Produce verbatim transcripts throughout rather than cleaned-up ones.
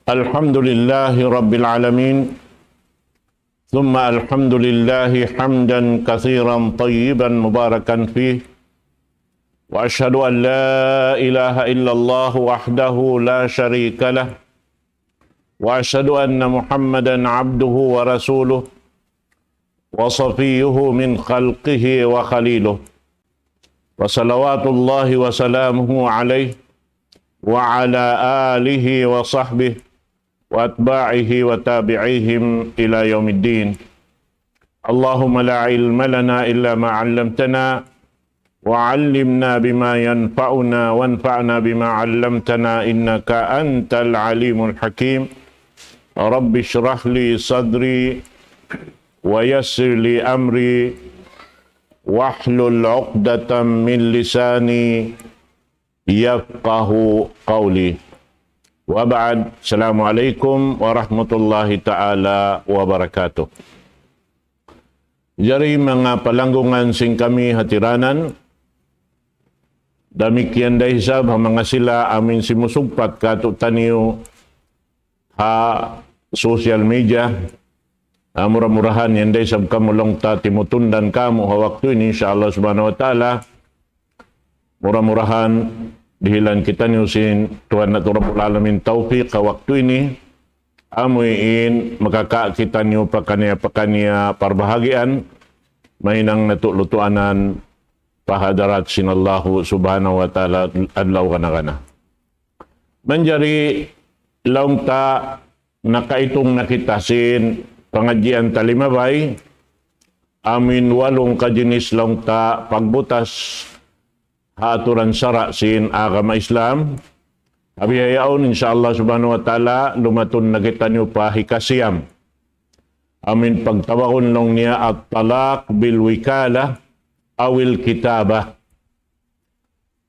الحمد لله رب العالمين، ثم الحمد لله حمدا كثيرا طيبا مباركا فيه، وأشهد أن لا إله إلا الله وحده لا شريك له، وأشهد أن محمدا عبده ورسوله، وصفيه من خلقه وخليله، وصلوات الله وسلامه عليه وعلى آله وصحبه وأتباعه وتابعيهم إلى يوم الدين. اللهم لا علم لنا إلا ما علمتنا، وعلمنا بما ينفعنا، وانفعنا بما علمتنا، إنك أنت العليم الحكيم. رب اشرح لي صدري، ويسر لي أمري، واحلل عقدة من لساني يفقه قولي. وبعد، السلام عليكم ورحمة الله تعالى وبركاته. Jari manga palanggungan sin kami hatiranan, damikkiyan da isab ha manga sila amuin simusugpat kātu'niyu ha social media. Ah, mura-murahan yan da isab kamu laung ta timutundan kamu ha waktu ini, insya Allah subhanahu wa ta'ala. Mura-murahan dihilan kitaniyu sin Tuhan natu' Rabbul Alamin tawfiq ha waktu ini. Amuin makakawa' kitaniyu pakaniya-pakaniya parbahagian, mahinang natu' lutuanan pa hadarat sin Allahu subhanahu wa ta'ala adlaw kana-kana. Manjari laung ta nakaitung na kita sin pangadjian ta limabay, amuin walu kajinis laung ta pagbutas ha aturan sara' sin agama Islam. Ha bihaun, insya Allah subhanahu wa ta'ala, lumatun na kitaniyu pa hikasiyam. Amuin pagtawagun laung niya at-talaq bil wikalah awil kitabah.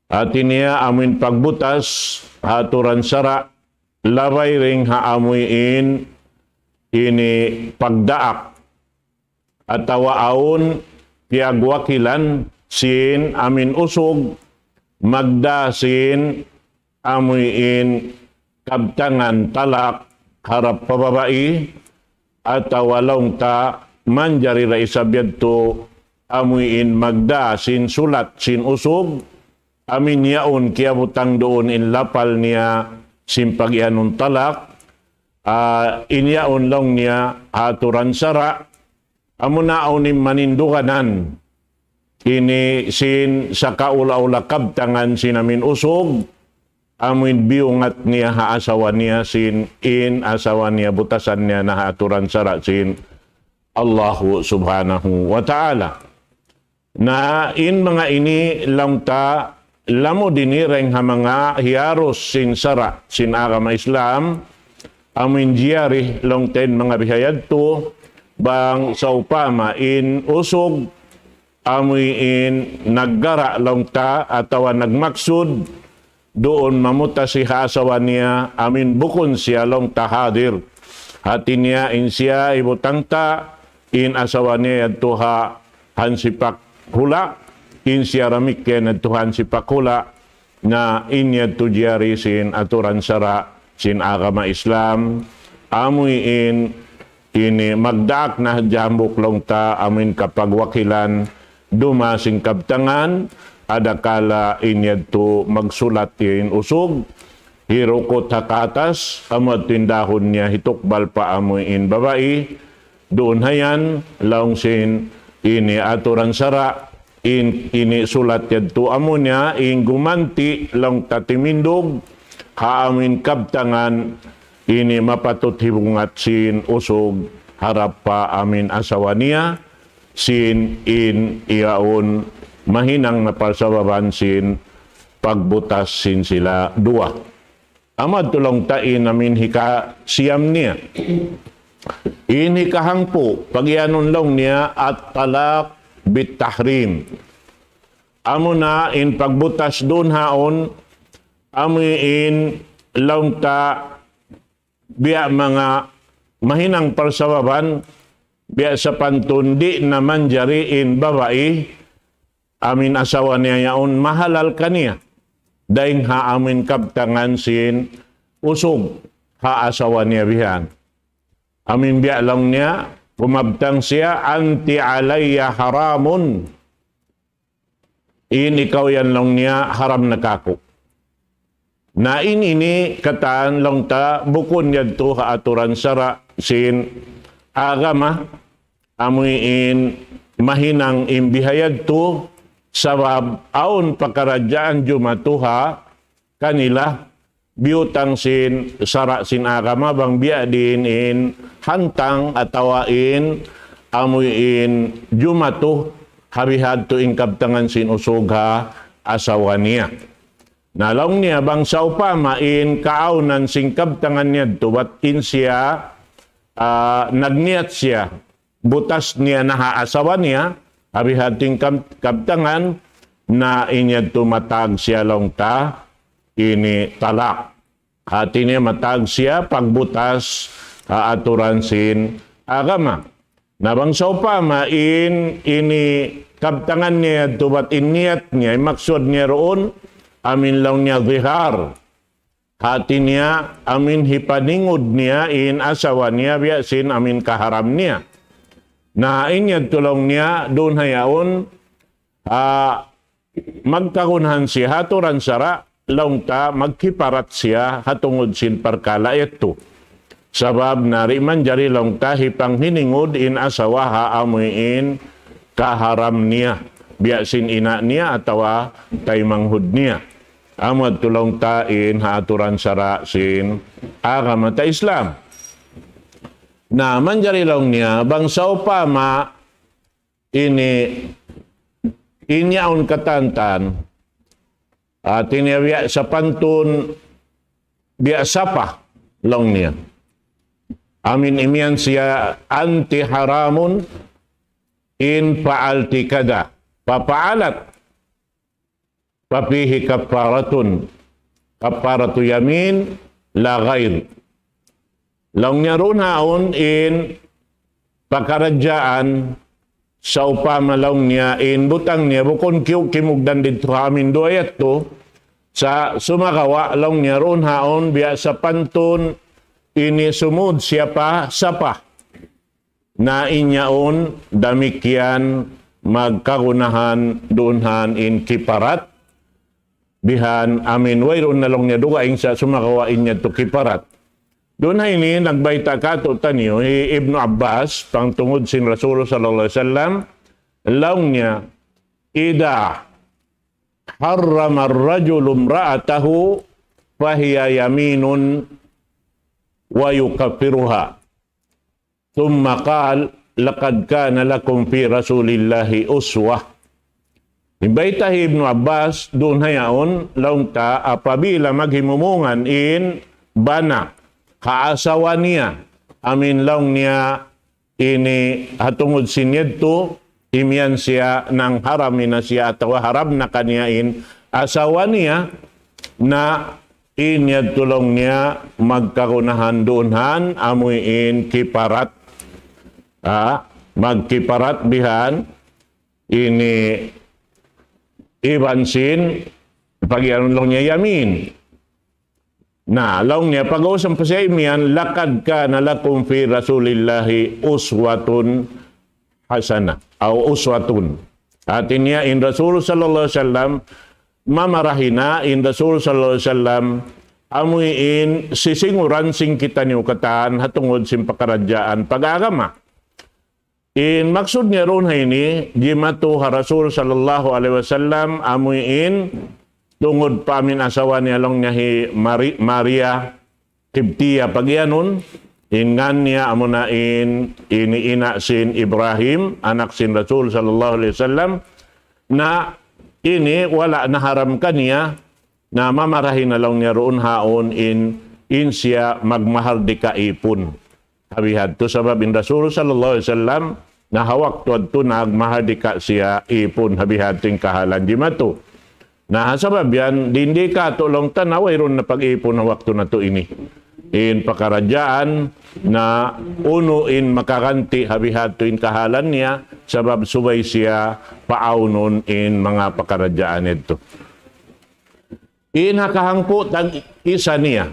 Hati niya amuin pagbutas ha aturan sara' labay dayn ha amuin ini pagdaak atawa awn piyagwakilan sin amuin usug magdā sin amuin kabtangan talak harap pa babai, atawa laung ta manjari da isab yadtu amuin magdā sin sulat sin usug, amuin yaun kiyabutang duun in lapal niya sin pag-iyanun talak, ah, in yaun laung niya ha aturan sara', amuna awn in maninduganan ini sin sakaula-ula kabtangan sin amuin usug, amuin biyungat niya ha asawa niya sin in asawa niya butasan niya na ha aturan sara' sin Allahu subhanahu wa ta'ala. Na in manga ini laung ta lamud ini dayn ha manga hiyarus sin sara' sin agama Islam, amuin jari laung ta in manga bihayadtu, bang sawpama in usug amuin naggara' laung ta atawa nagmaksud duun mamutasi ha asawa niya, amuin bukun siya laung ta hadir. Hati niya in siya hibutang ta in asawa niya yadtu ha hansipak hula', in siya damikkiyan yadtu ha hansipak hula', na in yadtu jari sin aturan sara' sin agama Islam, amuin ini magdaak na hadja hambuuk laung ta amuin kapagwakilan, dumā sin kabtangan, adakala in yadtu magsulat in usug, hirukut ha katas, amu yadtu in dahun niya hitukbal pa amuin babai, duun hayan, laung sin ini aturan sara', in ini sulat yadtu amuna, in gumanti' laung ta timindug, ha amuin kabtangan, ini mapatut hibungat sin usug harap pa amuin asawa niya, sin in yaun mahinang na parsababan sin pagbutas sin sila duwa. Amu yadtu laung ta in amuin hikasiyam niya. In hikahangpu', pag-iyanun laung niya at-talaq bit-tahrim. Amuna in pagbutas duun haun, amuin laung ta biya' manga mahinang parsababan, biya' sapantun di' na manjari in babai, amuin asawa niya yaun mahalal kaniya. Dayng ha amuin kabtangan sin usug. ha asawa niya bihan. Amin biya' laung niya, kumabtang siya, "Anti alayya haramun." In ikaw yan laung niya haram na kaku'. Na in ini katan laung ta bukun yadtu ha aturan sara' sin agama, amuin mahinang in bihayadtu sabab awn pakaradjaan jumatu ha kanila biyutang sin sara' sin agama bang biya' diin in hantang atawa in amuin jumatu ha bihadtu in kabtangan sin usug ha asawa niya. Na laung niya bang sawpama in kaawnan sin kabtangan niya tubat in siya, ah, nagniyat siya butas niya na ha asawa niya, ha bihadtu in kam-, kabtangan na in yadtu matag siya laung ta ini talak. Hati niya matag siya pagbutas ha aturan sin agama. Na bang sawpama in ini kabtangan niya tubat in niyat niya, in maksud niya ruun, amin laung niya zihar. Hati niya, amin hipaningud niya in asawa niya biya' sin amin kaharam niya. Na in yadtu laung niya, duun ha yaun, ah, magkagunahan siya ha aturan sara', laung ta magkiparat siya ha tungud sin parkala' yadtu. Sabab na di' manjari laung ta hipanghiningud in asawa ha amuin kaharam niya. Biya' sin ina' niya atawa taymanghud niya. Amu yadtu laung ta in ha aturan sara' sin agama ta Islam. Na manjari laung niya, bang sawpama ini, in yaun katantan, hati niya biya' sapantun, biya' sapa, laung niya. Amin imiyan siya, "Anti haramun in fa'alti kada." Fa fa'alat. Fa fihi kaffaratun. Kaffaratu yamin la ghair. Laung niya duun haun in pakaradjaan sawpama laung niya in butang niya bukun kiyu' kimugdan didtu ha amin duwa yadtu, sa' sumagawa' laung niya duun haun biya' sapantun ini sumud siya pa sapa. Na in yaun damikkiyan magkagunahan duun han in kiparat, bihan amin wayruun na laung niya dugaing sa' sumagawa' in yadtu kiparat. Duun ha ini nagbayta' kātu'niyu hi Ibnu Abbas, pangtungud sin Rasul sallallahu alayhi wasallam, laung niya, "Idha harrama ar-rajulu imra'atahu fahiya yaminun wa yukaffiruha." Thumma qal, "Laqad kana lakum fi Rasulillahi uswah." In bayta' hi Ibnu Abbas, duun ha yaun, laung ta apabila maghimumungan in bana ha asawa niya, amin laung niya ini ha tungud sin yadtu, imiyan siya nangharam na siya atawa haram na kaniya in asawa niya, na in yadtu laung niya magkagunahan duun han amuin kiparat. Ha? Magkiparat bihan ini iban sin pag-iyanun laung niya yamin. Na, laung niya, pag-uusap pa siya imiyan, "Laqad kana lakum fi Rasulillahi uswatun hasana, aw uswatun." Hati niya, in Rasul sallallahu alayhi wasallam, mamarahi na in Rasul sallallahu alayhi wasallam, amuin sisinguran sin kitaniyu katan ha tungud sin pakaradjaan pag-agama. In maksud niya duun ha ini, jimatu ha Rasul sallallahu alayhi wasallam, amuin tungud pa amin asawa niya laung niya hi Mari-, Maria Qibtiya pag-iyanun, in ngan niya amuna in ini ina' sin Ibrahim, anak sin Rasul sallallahu alayhi wasallam, na ini wala' naharam kaniya, na mamarahi na laung niya duun haun in, in siya magmahardika ipun. Ha bihadtu sabab in Rasul sallallahu alayhi wasallam, na ha waktu yadtu nagmahardika siya ipun ha bihadtu in kahalan jimatu. Na ha sabab yan, dindi katu' laung ta na wayruun na pag-ipun ha waktu natu' ini. In pakaradjaan na unu in makaganti ha bihadtu in kahalan niya, sabab subay siya paawnun in manga pakaradjaan yadtu. In ha kahangpu' tag-isa niya.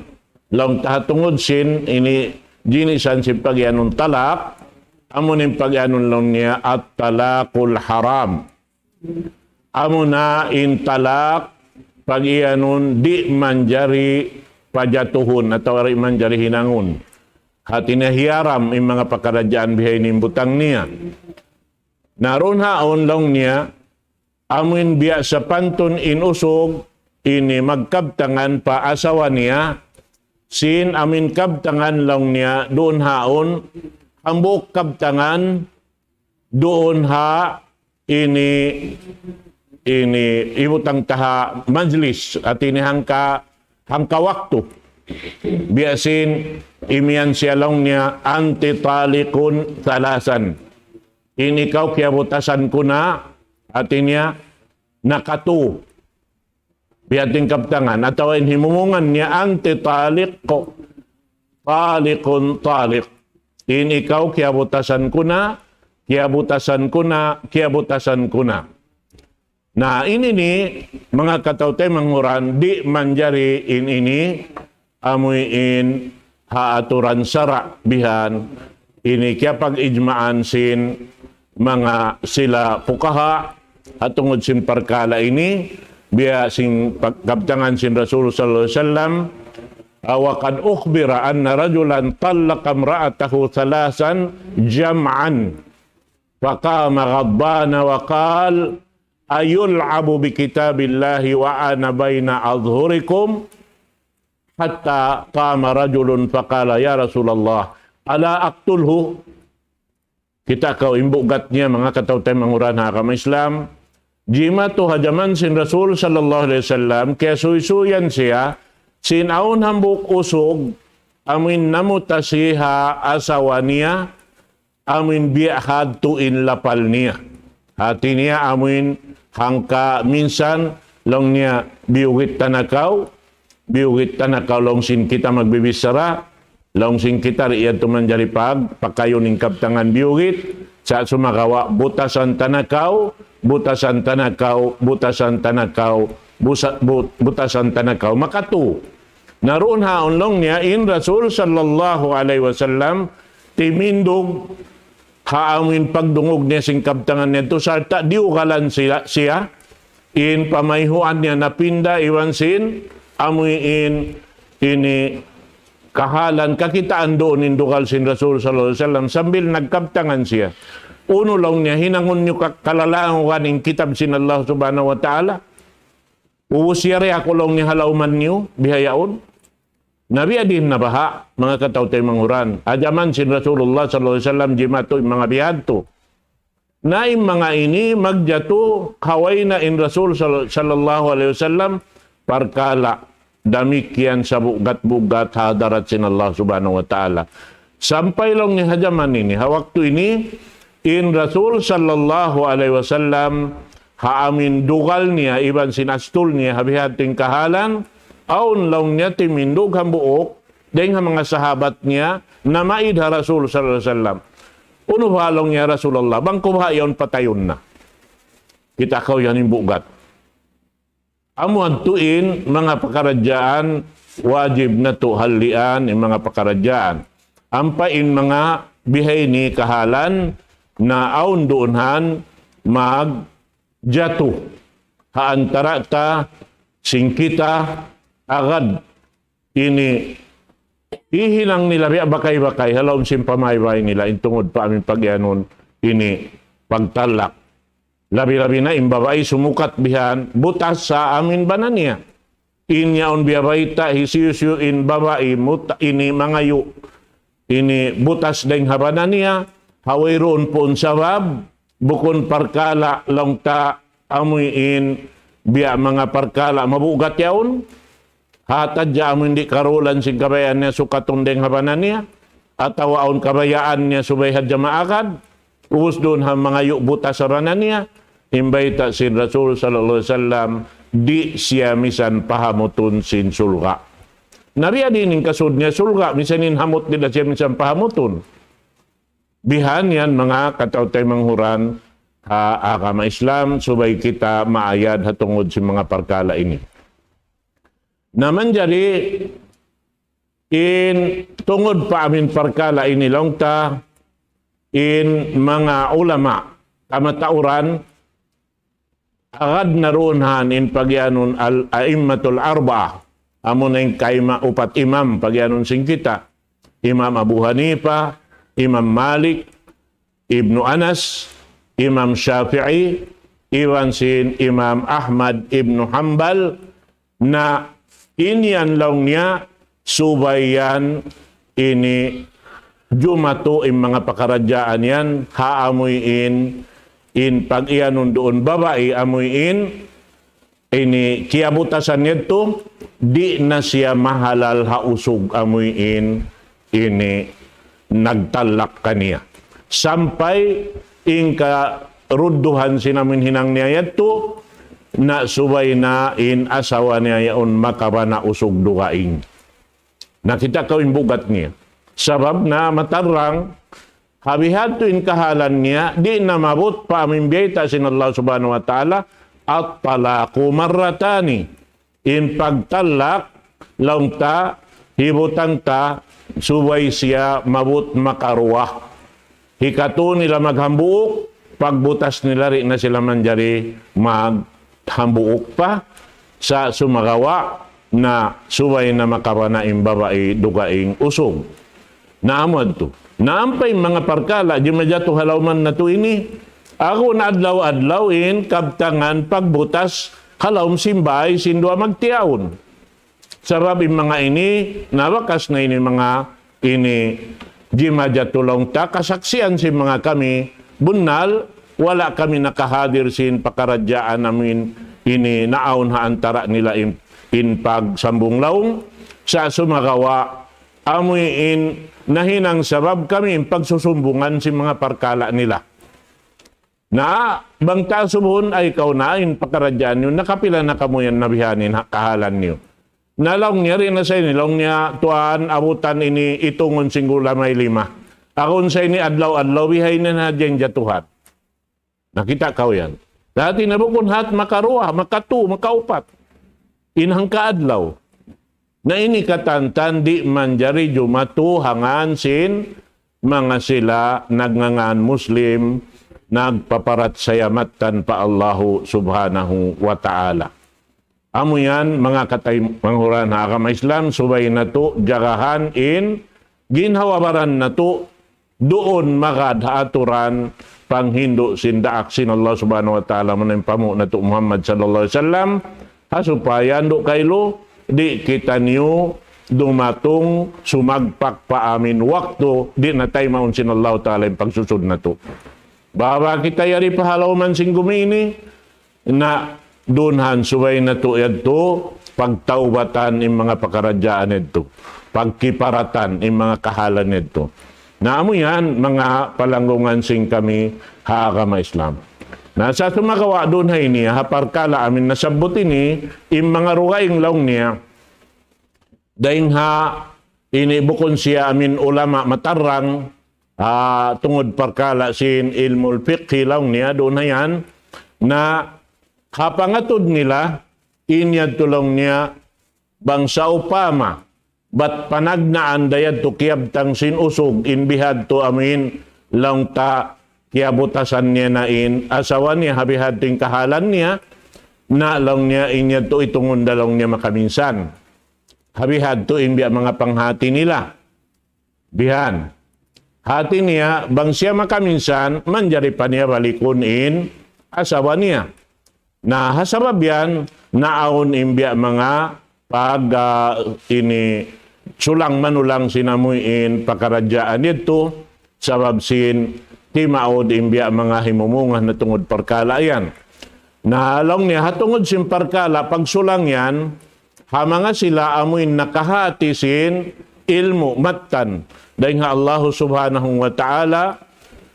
laung ta ha tungud sin ini jinisan sin pagiyanun talak, amu in pagiyanun laung niya at-talaqul haram. Amu na in talak pagiyanun di' manjari pajatuhun atawa di' manjari hinangun. Hati niya hiyaram in manga pakaradjaan bihaini in butang niya. Na duun ha yaun laung niya, amu in biya' sapantun in usug ini magkabtangan pa asawa niya, sin amu in kabtangan laung niya duun ha yaun, hambuuk kabtangan duun ha ini, ini hibutang ta ha majlis, hati niya hangka, hangka waktu. Biya' sin imiyan siya laung niya, "Anti talikun talasan." In ikaw kiyabutasan ku na, hati niya, nakatu. Biya' ha yan in kabtangan, atawa in himumungan niya, "Anti talik, talikun talik." In ikaw kiyabutasan ku na, kiyabutasan ku na, kiyabutasan ku na. Na in ini, manga kataw-taymanghuran, di' manjari in ini, amu in ha aturan sara' bihan, ini kiyapag-ijma'an sin manga sila fuqaha, ha tungud sin parkala' ini, biya' sin pag-, kabtangan sin Rasul sallallahu alayhi wasallam, "Wa qad ukhbira anna rajulan tallaqa imra'atahu thalathan jam'an, faqama ghadbana wa qal, ayul'abu bi kitabillahi wa ana bayna adhhurikum?" Hatta qama rajulun faqala, "Ya Rasulallah, ala aqtulhu?" Kita' kaw in bugat niya, manga kataw-taymanghuran ha agama Islam. Jimatu ha jaman sin Rasul sallallahu alayhi wasallam, kiyasuysuyan siya, sin awn hambuuk usug, amu in namutasi ha asawa niya, amu in biya' hadtu in lapal niya. Hati niya amu in hangka minsan laung niya, "Biyugit ta na kaw, biyugit ta na kaw," laung sin kita magbibichara, laung sin kita di' yadtu manjari pag-, pakayun in kabtangan biyugit, sa' sumagawa' butasan ta na kaw, butasan ta na kaw, butasan ta na kaw, busa-, bu-, butasan ta na kaw. Makatu. Na duun ha yaun laung niya, in Rasul sallallahu alayhi wasallam, timindug ha amu in pagdungug niya sin kabtangan niya yadtu, sarta' diyugalan siya, siya, in pamayhuan niya napinda iban sin amu in ini kahalan kakitaan duun in dugal sin Rasul sallallahu alayhi wasallam sambil nagkabtangan siya. Unu laung niya, hinangun niyu ka-, kalalangugan in kitab sin Allah subhanahu wa ta'ala? Ubus yari aku laung niya ha lawman niyu, bihaun. Na biya' diin na baha', manga kataw-taymanghuran. Ha jaman sin Rasulullah sallallahu alayhi wasallam jimatu in manga biya' hadtu. Na in manga ini magjatu, kaway na in Rasul sal-, sallallahu alayhi wasallam, parkala' damikkiyan sabugat-bugat ha hadarat sin Allah subhanahu wa ta'ala. Sampay laung niya ha jaman ini, ha waktu ini, in Rasul sallallahu alayhi wasallam, ha amu in dugal niya, iban sin astul niya, ha biya' hadtu in kahalan, awn laung niya timindug hambuuk, dayn ha manga sahabat niya, namaid ha Rasul sallallahu alayhi wasallam. Unu ba laung niya, "Ya Rasulullah, bang ku baha' yaun patayun na?" Kita' kaw yan in bugat. Amu yadtu in manga pakaradjaan, wajib natu' hallian in manga pakaradjaan. Ampa in manga bihaini kahalan na awn duun han magjatu ha antara ta sin kita agad ini hihinang nila biya' bakay-bakay ha lawm sin pamaybay nila in tungud pa amu in pagiyanun ini pagtalak. Labi-labi na in babai sumukat bihan, butas ha amu in bana niya. In yaun biyabayta', hisiyu-siyu in babai, muta-, ini mangayu', ini butas dayng ha bana niya, ha wayruun puun sabab, bukun parkala' laung ta amu in biya' manga parkala' mabugat yaun, ha tadja amu in di' karulan sin kabayaan niya sukatun dayng ha bana niya, atawa awn kabayaan niya subay hadja maagad, ubus duun ha mangayu' butas ha bana niya, in bayta' sin Rasul sallallahu alayhi wasallam, di' siya misan pahamutun sin surga'. Na biya' diin in kasud niya surga', misan in hamut di' da siya misan pahamutun. Bihan yan manga kataw-taymanghuran ha agama Islam, subay kita maayad ha tungud sin manga parkala' ini. Na manjari, In tungud pa amin parkala' ini laung ta, in manga ulama, kamatauran, agad na duun ha in pagiyanun al-a'immatul arba'a, amuna in kaima upat imam pagiyanun sin kita, Imam Abu Hanifa, Imam Malik, Ibnu Anas, Imam Shafi'i, iban sin Imam Ahmad Ibnu Hanbal, na in yan laung niya subay yan ini jumatu in manga pakaradjaan yan ha amuin in pagiyanun duun babai amuin ini kiyabutasan niya tu, di' na siya mahalal ha usug amuin ini nagtalak kaniya. Sampay in karudduhan sin amuin hinang niya yadtu, na subay na in asawa niya yaun makabana usug dugaing. Na kita' kaw in bugat niya. Sabab na matarrang, ha bihadtu in kahalan niya, di' na maabut pa amuin biyayta' sin Allah Subhanahu wa Ta'ala, at-talaqu marratani. In pagtalak, laung ta, hibutan ta, subay siya maabut makaruwa. Hikatu nila maghambuuk, pagbutas nila di' na sila manjari maghambuuk pa, sa' sumagawa' na subay na makabana in babai dugaing usug. Na amu yadtu. Na ampa in manga parkala', jimajatu ha lawman natu' ini, aku na adlaw-adlaw in kabtangan pagbutas ha lawm sin bāy sin duwa magtiyaun. Sabab in manga ini, nabakas na ini manga ini jimajatu laung ta kasaksian sin manga kami, bunnal, wala' kami nakahadir sin pakaradjaan amuin ini naawn ha antara' nila in, in pagsambung laung, sa' sumagawa', amuin nahinang sabab kami in pagsusumbungan sin manga parkala' nila. Na, bang ta asubuhun, ay kaw na, in pakaradjaan niyu, nakapila na kamu yan na bihaini in ha-, kahalan niyu. Na laung niya, di' na sa ini, laung niya, tuwan, abutan ini itungun sin gulamay lima. Aku sa ini adlaw-adlaw, bihaini na hadja in jatuhan. Na kita' kaw yan. Dati na bukun hat makaruwa, makatu, makaupat. In hangka adlaw. Na ini katantan di' manjari jumatu ha ngan sin manga sila nagngangan Muslim, nagpaparachaya mattan pa Allahu Subhanahu wa Ta'ala. Amu yan, manga kataymanghuran ha agama Islam, subay natu' jagahan in ginhawa-baran natu' duun magad ha aturan panghindu' sin daak sin Allah Subhanahu wa Ta'ala, manaympamung natu' Muhammad sallallahu alayhi wasallam, ha supaya andu' kailu, di' kitaniyu dumatung sumagpak pa amin waktu, di' na taymaun sin Allah Ta'ala in pagsusud natu'. Baba kita yari pa ha lawman sin gumi ini, na dunhan subay natu' yadtu, pagtaubatan in manga pakaradjaan yadtu, pagkiparatan in manga kahalan yadtu. Na amu yan, manga palanggungan sin kami ha agama Islam. Na sa' sumagawa' dunhan ini, ha parkala' amin nasabbut ini, in manga dugaing laung niya, dayn ha ini bukun siya amin ulama matarrang, ah, tungud parkala' sin ilmul fiqhi laung niya, dunhan yan, na ha pangatud nila, in yadtu laung niya, bang sawpama, bat panagnaan da yadtu kiyabtang sin usug, in bihadtu amin, laung ta, kiyabutasan niya na in asawa niya, ha bihadtu in kahalan niya, na laung niya, in yadtu itungun da laung niya makaminsan. Ha bihadtu in biya' manga panghati nila. Bihan. Hati niya, bang siya makaminsan, manjari pa niya balikun in asawa niya. Na, ha sabab yan, naawn in biya' manga pag, ah, ini sulang-manulang sin amuin pakaradjaan yadtu, sabab sin timaud in biya' manga himumungan na tungud parkala' yan. Na laung niya, ha tungud sin parkala' pagsulang yan, ha manga sila amuin nakahati sin ilmu' mattan dayn ha Allahu Subhanahu wa Ta'ala,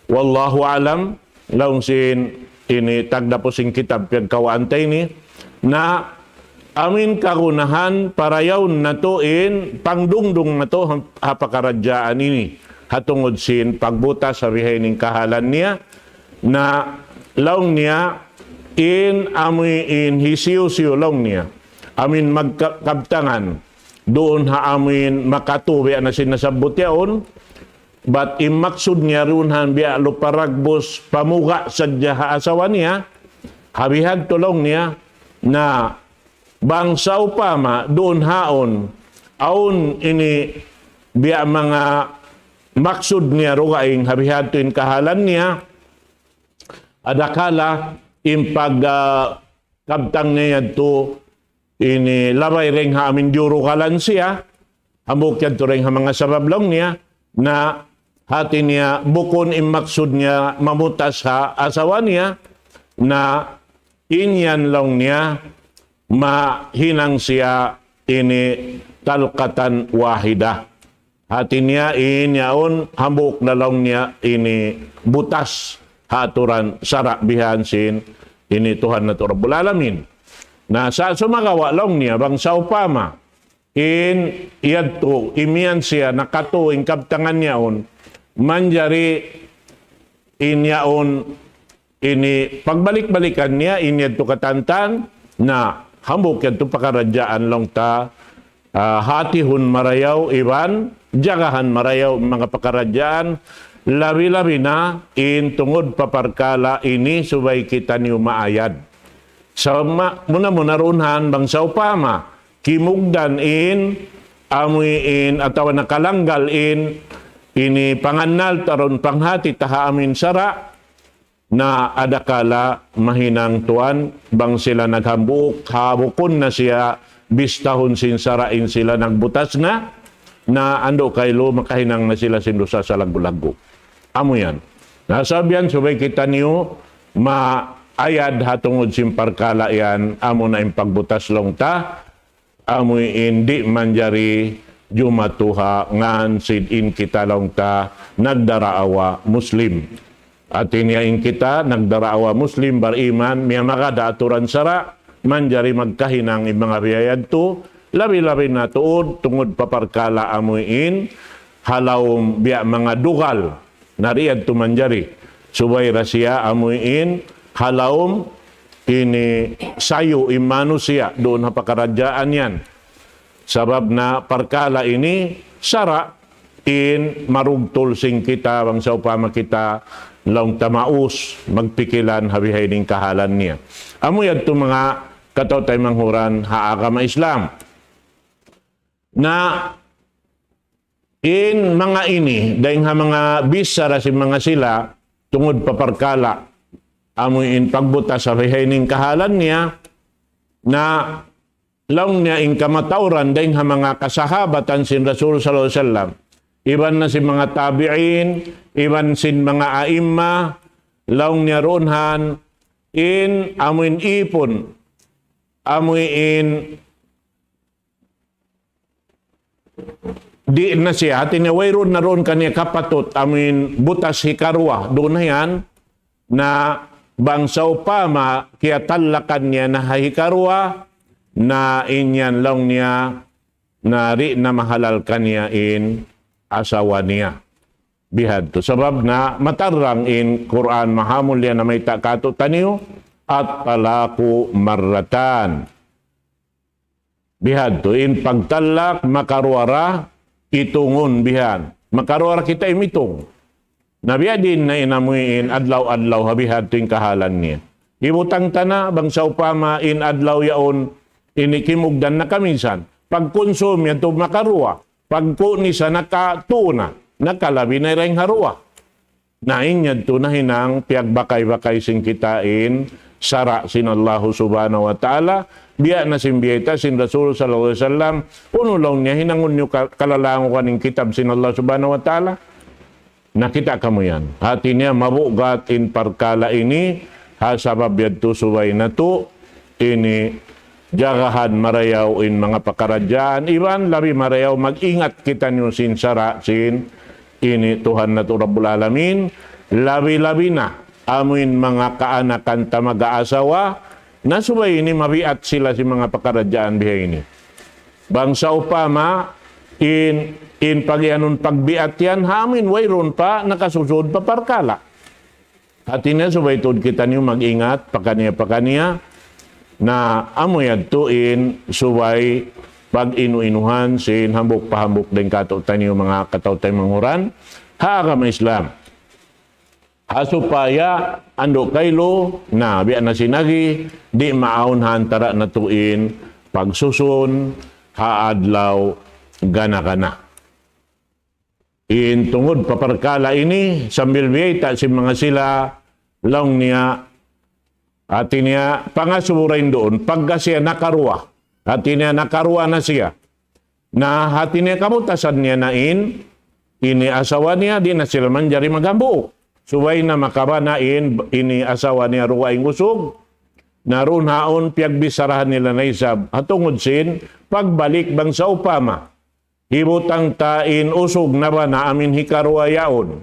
wallahu a'lam, laung sin ini tagdapu sin kitab piyagkawaan ta ini, na amin kagunahan parayawun natu' in pangdungdung natu' ha, ha pakaradjaan ini, ha tungud sin pagbutas ha bihaini in kahalan niya, na laung niya, in amuin hisiyu-siyu laung niya, amin magka-, kabtangan, duun ha amuin makatu biya' na sin nasabbut yaun, bat in maksud niya duun ha biya' lupa ragbus pamuga' sadja ha asawa niya, ha bihadtu laung niya, na bang sawpama duun haun, awn ini biya' manga maksud niya dugaing ha bihadtu in kahalan niya, adakala in pag, ah, kabtang niya yadtu ini labay dayn ha amuin diyurugalan siya, hambuuk yadtu dayn ha manga sabab laung niya, na hati niya bukun in maksud niya mamutas ha asawa niya, na in yan laung niya mahinang siya ini talqatan wahida. Hati niya in yaun hambuuk na laung niya ini butas ha aturan sara' bihan sin ini Tuhan natu' Rabbul Alamin. Na sa' sumagawa' laung niya bang sawpama in yadtu imiyan siya nakatu in kabtangan yaun, manjari in yaun ini pagbalik-balikan niya in yadtu katantan, na hambuuk yadtu pakaradjaan laung ta, ah, hatihun marayaw iban jagahan marayaw manga pakaradjaan, labi-labi na in tungud pa parkala' ini subay kitaniyu maayad. Sa' ma-, muna-muna duun han bang sawpama kimugdan in amuin atawa nakalanggal in ini pangannal ta duun panghati ta ha amuin sara', na adakala mahinang tuwan bang sila naghambuuk ha bukun na siya bistahun sin sara' in sila nagbutas na, na andu' kailu makahinang na sila sin dusa salaggu'-laggu'. Amu yan. Na sabab yan subay kitaniyu maayad ha tungud sin parkala' yan, amu na in pagbutas laung ta, amu in di' manjari jumatu ha ngan sin in kita laung ta nagdaraawa Muslim. Hati niya in kita nagdaraawa Muslim bariman, miyamagad ha aturan sara', manjari magkahinang in manga biya' yadtu, labi-labi na tuud tungud pa parkala' amu in ha lawm biya' manga dugal. Na di' yadtu manjari. Subay da siya amu in ha lawm ini sayu in manusiya' duun ha pakaradjaan yan. Sabab na parkala' ini sara' in marugtul sin kita bang sawpama kita laung ta maus magpikilan ha bihaini in kahalan niya. Amu yadtu manga kataw-taymanghuran ha agama Islam. Na in manga ini, dayn ha manga bichara sin manga sila, tungud pa parkala', amu in pagbutas ha bihaini in kahalan niya, na laung niya in kamatauran dayn ha manga kasahabatan sin Rasul sallallahu alayhi wasallam, iban na sin manga tabi'in, iban sin manga a'imma, laung niya duun han, in amu in ipun, amu in di' na siya, hati niya wayruun na duun kaniya kapatut, amu in butas hikaruwa, duun na yan, na bang sawpama kiyatallakan niya na ha hikaruwa, na in yan laung niya, na di' na mahalal kaniya in asawa niya. Bihadtu. Sabab na matarrang in Qur'an mahamulliya namayta' kātu'niyu, الطلاق مرتان. Bihadtu, in pagtallak makaruwa ra itungun bihan. Makaruwa ra kita imitung. Na biya' diin na in amu in adlaw-adlaw ha bihadtu in kahalan niya. Hibutang ta na bang sawpama in adlaw yaun ini kimugdan na kaminsan. Pagkunsum yadtu makaruwa. Pagku' niya sa nakatū na. Nakalabi na dayn ha ruwa. Na in yadtu nahinang piyagbakay-bakay sin kita in sara' sin Allahu Subhanahu wa Ta'ala, biya' na sin biyayta' sin Rasul sallallahu alayhi wasallam, unu laung niya hinangun niyu ka-, kalalangukan in kitab sin Allah Subhanahu wa Ta'ala. Nakita' kamu yan. Hati niya mabugat in parkala' ini, ha sabab yadtu subay natu' ini jagahan marayaw in manga pakaradjaan, iban labi marayaw mag-ingat kitaniyu sin sara' sin ini Tuhan natu' Rabbul Alamin, labi-labi na amu in manga kaanakan ta mag-aasawa, na subay ini mabiat sila sin manga pakaradjaan bihaini. Bang sawpama in, in pagiyanun pagbiat yan, ha amu in wayruun pa nakasusud pa parkala'. Hati niya subay tuud kitaniyu mag-ingat, pakaniya-pakaniya, na amu yadtu in subay pag-inu-inuhan sin hambuuk pa hambuuk dayn kātu'niyu manga kataw-taymanghuran ha agama Islam. Ha supaya andu' kailu na biya' na sin agi, di' maawn ha antara' natu' in pagsusun ha adlaw gana-gana. In tungud pa parkala' ini, sambil biyayta' sin manga sila, laung niya, hati niya, pangasubu ra in duun, pagka siya nakaruwa. Hati niya, nakaruwa na siya. Na hati niya, kabutasan niya na in, ini asawa niya, di' na sila manjari maghambuuk. Subay na makabana in, ini asawa niya dugaing usug. Na duun haun, piyagbissarahan nila na isab. Ha tungud sin, pagbalik bang sawpama hibutang ta in usug na bana amin hikaruwa yaun.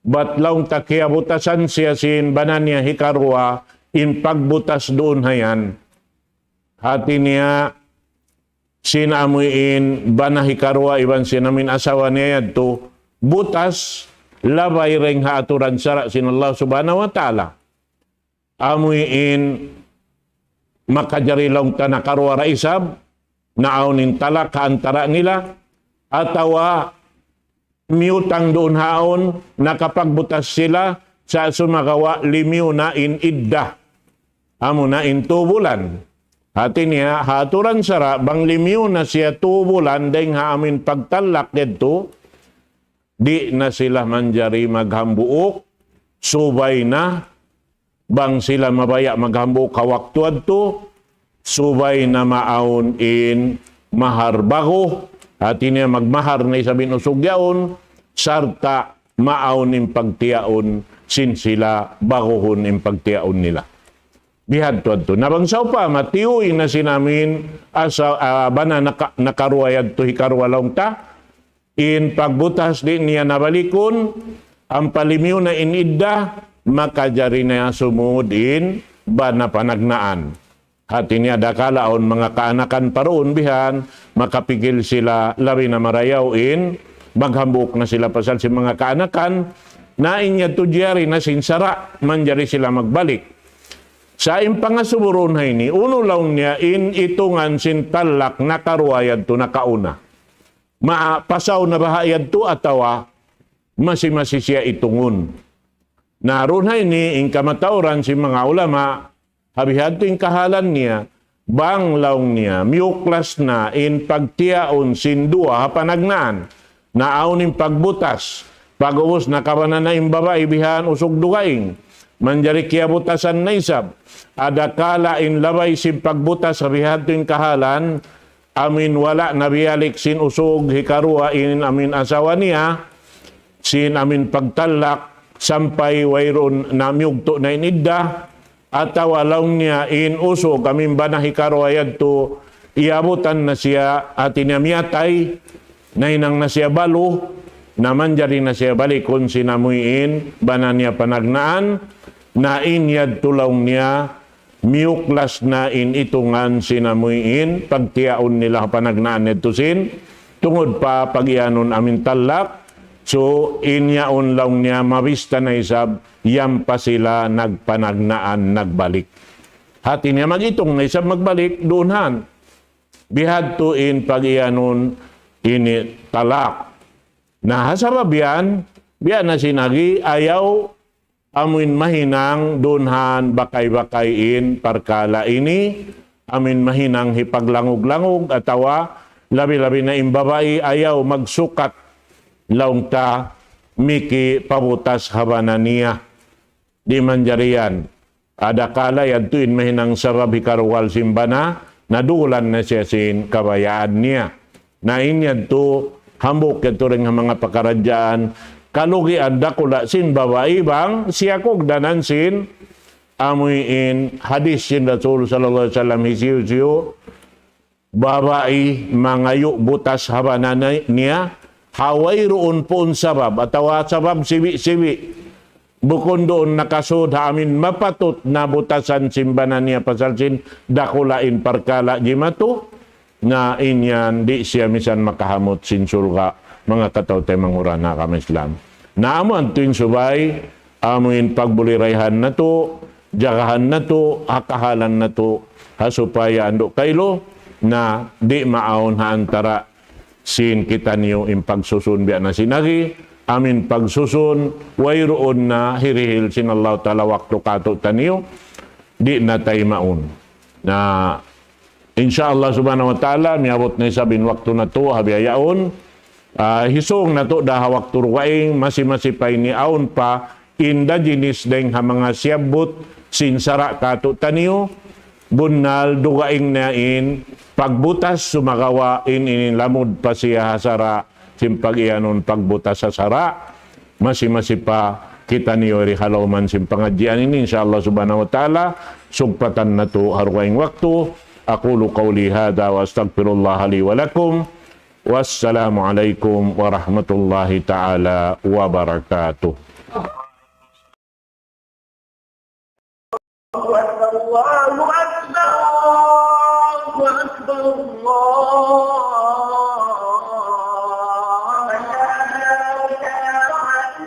Bat laung ta kiyabutasan siya sin bana niya hikaruwa in pagbutas duun ha yan. Hati niya sin amuin bana hikaruwa iban sin amuin asawa niya yadtu butas labay dayn ha aturan sara' sin Allah Subhanahu wa Ta'ala. Amuin makajari laung ta nakaruwa ra isab, naawn in talak ha antara' nila, atawa miyutang duun haun, nakapagbutas sila, sa' sumagawa' limiyu na in idda. Amuna in tū bulan. Hati niya, ha aturan sara', bang limiyu na siya tū bulan, dayn ha amuin pagtalak yadtu, di' na sila manjari maghambuuk, subay na bang sila mabaya' maghambuuk ha waktu yadtu, subay na maawn in mahar ba'gu, hati niya magmahar na isab in usug yaun, sarta' maawn in pagtiyaun sin sila ba'guhun in pagtiyaun nila. Bihadtu yadtu. Na bang sawpama, tiyuy na sin amuin asa, ah, bana naka-, nakaruwa yadtu hikaruwa laung ta, in pagbutas di' niya nabalikun, ampa limiyu na in idda, makajari na sumud in bana panagnaan. Hati niya dakala' awn manga kaanakan pa duun bihan, makapigil sila labi na marayaw in, maghambuuk na sila pasal sin manga kaanakan, na in yadtu jari na sin sara', manjari sila magbalik. Sa' in pangasubu duun ha ini, unu laung niya in itungan sin talak nakaruwa yadtu nakauna. Ma-, pasaw na baha' yadtu atawa masi-masi siya itungun. Na duun ha ini in kamatauran sin manga ulama, ha bihadtu in kahalan niya, bang laung niya, miyuklas na in pagtiyaun sin duwa ha panagnaan. Naawn in pagbutas, pag'ubus nakabana na in babai bihan usug dugaing. Manjari kiyabutasan na isab. Adakala' in labay sin pagbutas ha bihadtu in kahalan, amuin wala' na biyalik sin usug hikaruwa in amuin asawa niya, sin amuin pagtalak, sampay wayruun na miyugtu' na in idda, atawa laung niya in usug amuin bana hikaruwa yadtu, iyabutan na siya, hati niya miyatay, nahinang na siya balu, na manjari na siya balikun sin amuin bana niya panagnaan, na in yadtu laung niya, miyuklas na in itungan sin amuin pagtiyaun nila ha panagnaan yadtu sin, tungud pa pag-iyanun amuin talak, so in yaun laung niya mabista na isab, yan pa sila nagpanagnaan nagbalik. Hati niya mag-itung na isab magbalik, duun han. Bihadtu in pag-iyanun ini talak. Na ha sabab yan, biya' na sin agi, ayaw amuin mahinang duun han bakay-bakay in parkala' ini, amuin mahinang hipaglangug-langug atawa labi-labi na in babai ayaw magsukat laung ta mikipabutas ha bana niya. Di' manjari yan. Adakala' yadtu in mahinang sabab hikaruwal sin bana, na dugulan na siya sin kabayaan niya. Na in yadtu, hambuuk yadtu dayn ha manga pakaradjaan, kalugian dakula' sin babai bang siya kugdanan sin, amuin hadis sin Rasul sallallahu alayhi wasallam hisiyu-siyu, babai mangayu' butas ha bana niya, ha wayruun puun sabab, atawa sabab sibi'-sibi'. Bukun duun nakasud ha amuin mapatut na butasan sin bana niya pasal sin dakula' in parkala' jimatu, na in yan di' siya misan makahamut sin surga', manga kataw-taymanghuran ha agama Islam. Na amu yadtu in subay, amuin pagbulirayahan natu', jagahan natu', ha kahalan natu', ha supaya andu' kailu, na di' maawn ha antara sin kitaniyu in pagsusun biya' na sin agi, amu in pagsusun, wayruun na hirihil sin Allah Ta'ala waktu kātu'niyu, di' na taymaun. Na, insya Allah Subhanahu wa Ta'ala, miyabut na isab in waktu natu', ha bihaun, ah, hisūng natu' da ha waktu dugaing, masi-masi pa ini awn pa, inda jinis dayng ha manga siyabbut sin sara' kātu'niyu, bunnal dugaing na in pagbutas sumagawa' in, in lamud pa siya ha sara', sin pag-iyanun pagbutas ha sara', masi-masi pa kitaniyu di ha lawm sin pangadjian ini, insya Allah Subhanahu wa Ta'ala, sugpatan natu' ha dugaing waktu. أقول قولي هذا وأستغفر الله لي ولكم. والسلام عليكم ورحمة الله تعالى وبركاته. الله أكبر، الله أكبر، الله أكبر، الله أكبر. أشهد أن لا إله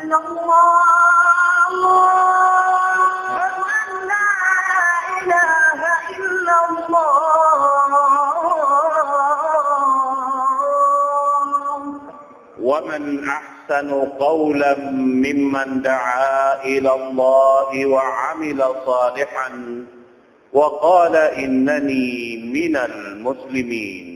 إلا الله. أشهد أن لا إله إلا الله. ومن أحسن قولا ممن دعا إلى الله وعمل صالحا وقال إنني من المسلمين.